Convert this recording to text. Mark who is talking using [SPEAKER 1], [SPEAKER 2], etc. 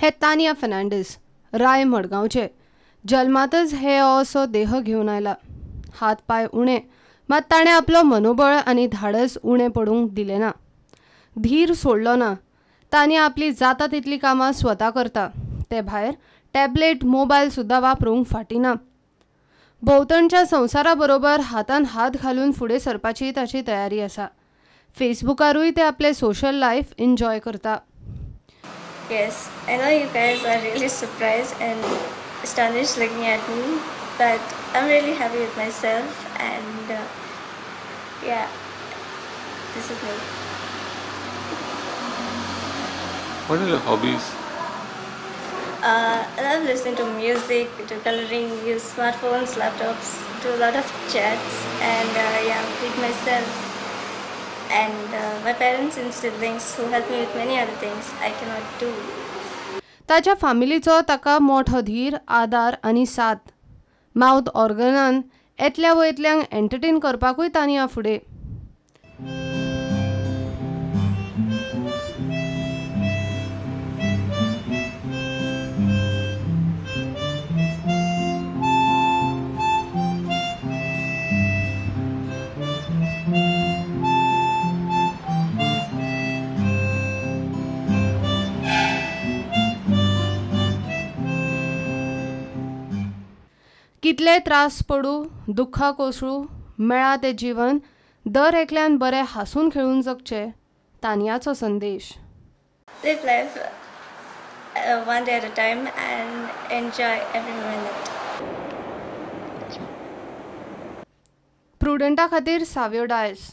[SPEAKER 1] हे तानिया फर्नांडीस, राय मडगांवचे. जल्मातच हे असो देह घेवन आयला. हात पांय उणे, मात ताणें आपलो मनोबळ आनी धाडस उणें पडूंक दिलें ना. धीर सोडलो ना. तानिया आपली जाता तितली कामां स्वता करता. ते भायर टॅबलेट, मोबायल सुद्दां वापरूंक फाटीं ना. भोंवतणच्या संवसारा बरोबर हातान हात घालून फुडें सरपाची ताची तयारी आसा. फेसबुकारूय ते आपले सोशल लायफ एन्जॉय करता.
[SPEAKER 2] Yes, I know you guys are really surprised and astonished looking at me, but I'm really happy with myself and yeah, this is me.
[SPEAKER 3] What are your hobbies?
[SPEAKER 2] I love listening to music, do coloring, use smartphones, laptops, do a lot of chats, and yeah, with myself and my parents and siblings who help me with many other things I cannot do.
[SPEAKER 1] ताच्या फामिलीचो ताका मोठो धीर, आदार आनी साथ. मावथ ऑर्गनान येतल्या वयतल्यांक entertain करपाकूय तानिया फुडें. कितले त्रास पडूं, दुख्खां कोसळूं, मेळा तें जीवन दर एकल्यान बरें हांसून खेळून जगचें, तानियाचो संदेश.
[SPEAKER 2] Live life one day at a time and enjoy every minute.
[SPEAKER 1] प्रुडंटा खातीर साव्यो डायस.